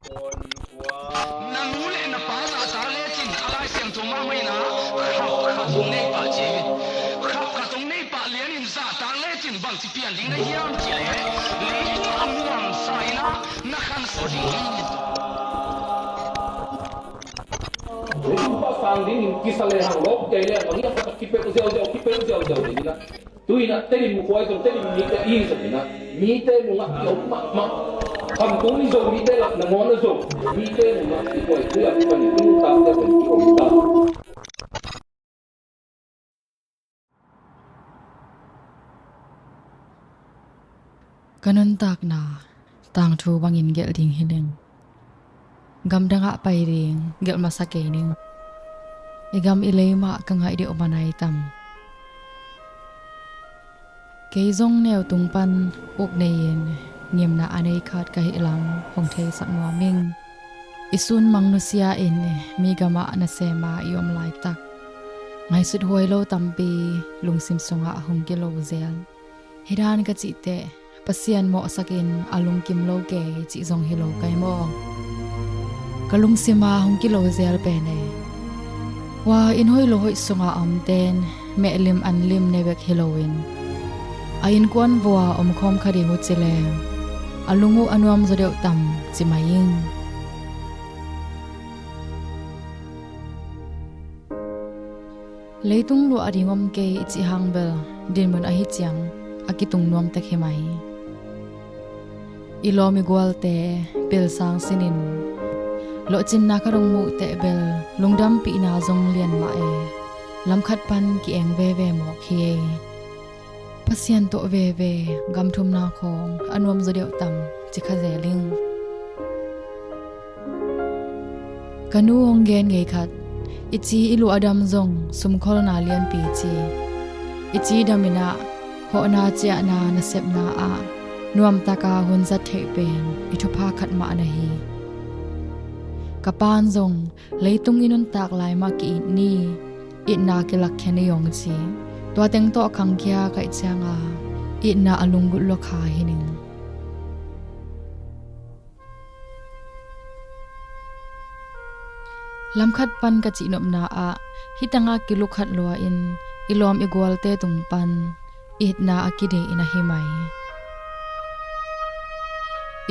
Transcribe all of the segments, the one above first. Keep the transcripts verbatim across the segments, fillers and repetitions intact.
Na nu le na pa zahtak lecin a Lai Siangtho mahmah in ah khat khat hong nei pah ci hi. Khat khat hong nei pah lianin zahtak lecin bangci pian ding na hiam cih leh leitung a muangsa in ah na khansuah ding hi. Leitung pa sang dingin kisa le hang lawp kei le bang hiam, kipeuh ziauziau, kipeuh ziauziau dingin ah. Tu-in ah Tedim khua i zong, Tedim mite i zong in ah, mite nungah i om mahmah. Khamtung i Zomite lah nangawn a zong mite nungah i khuai tui a panin i nuntakte pen i om ta. Ka nuntakna tangthu bangin gelh ding hi ning. Gamdangah pai ding gelh masa kei ning. I gam i lei mah ka ngaih deuh man ai tam. Kei zong neu tung pan uk nei-in ngimna a nei khat ka hih lam hong theisak nuam ing. I sun mang nusia in mi gamah nasema i om laitak, ngaihsut huai lo tampi lungsim sungah hong kilo zel. Hi dan ka cih teh Pasian mawhsakin a lungkim lo kei cih zong hi lo kai maw? Ka lungsim a hong kilo zel pen e. Hua inn hoih lo hoih sunga a omten mehlim anlim ne bek hi loin a innkuan vua omkhawm kha ding uh ci leng a lung uh a nuam zaw deuh tam ci mai ing. Leitung luah ding om kei i cih hang bel dinmun ahi ciang a kitung nuam tek hi mai. I lawm i gualte pilsang sinin lawhcinna ka dong muh teh bel lungdampihna zong lian mah e. Lamkhat pan ki-eng veve mawk hi ei. Pasian tawh veve gamthumna khawng a nuam zaw deuh tam ci kha zel ing. Ka nu hong gen ngei khat, i ci i luah a dam zong sumkholna lianpi ci. I ci dam in ah hawhna ciahna nasepna ah nuamtaka hun zat theih pen i thupha khat mah na hi. Ka pa'n zong leitung i nuntak lai mah ki-it ni, itna kilakkhia ni hong ci. Tua teng tawh khangkhia kaih cianga itna a lunggulh lua kha hi ning. Lamkhat pan ka cihnopna ah hih tangah kilukhat lua in i lawm i gualte tung pan itna a kideih in ahi mai.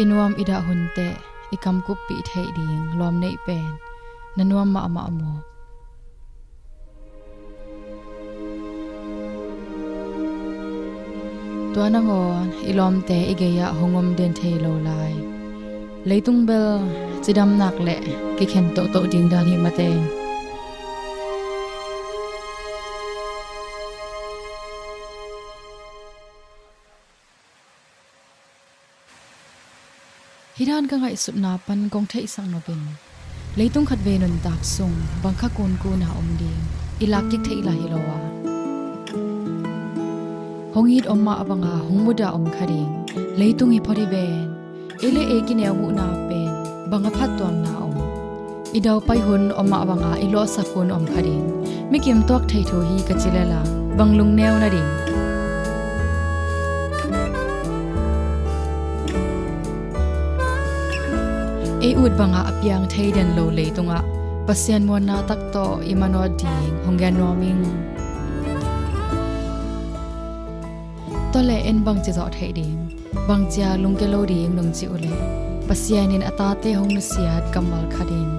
I nuam i dah hun teh i kamkuppih theih ding lawm neih pen na nuam mahmah maw? Tua nangawn i lawmte i gei-ah hong om den thei lo lai. Leitung bel cidamnak le kikhen tohtoh ding dan hi mateng. Hih dan ka ngaihsutna pan kong theihsak nopin leitung khatvei nuntak sung bang kha kunkun a om ding i lakkik theih lai hi lo a, hong it om mah banga hong mudah om kha ding. Leitung hi phot hi ven. Ei le ei kineu muhna pen bang a phattuamna om? I daupai hun om mah banga i lawhsak hun om kha ding. Mi kim tuak thei thu hi ka ci lel a bang lungneu na ding? Ei ut bangah a piang thei den lo leitungah Pasian muanna tak tawh i manawt ding hong gen nuam ing. Tua le en bangci zawh theih ding, bangcia lungke lo ding nong cih uhleh Pasian in a tate hong nusiat kammal khat in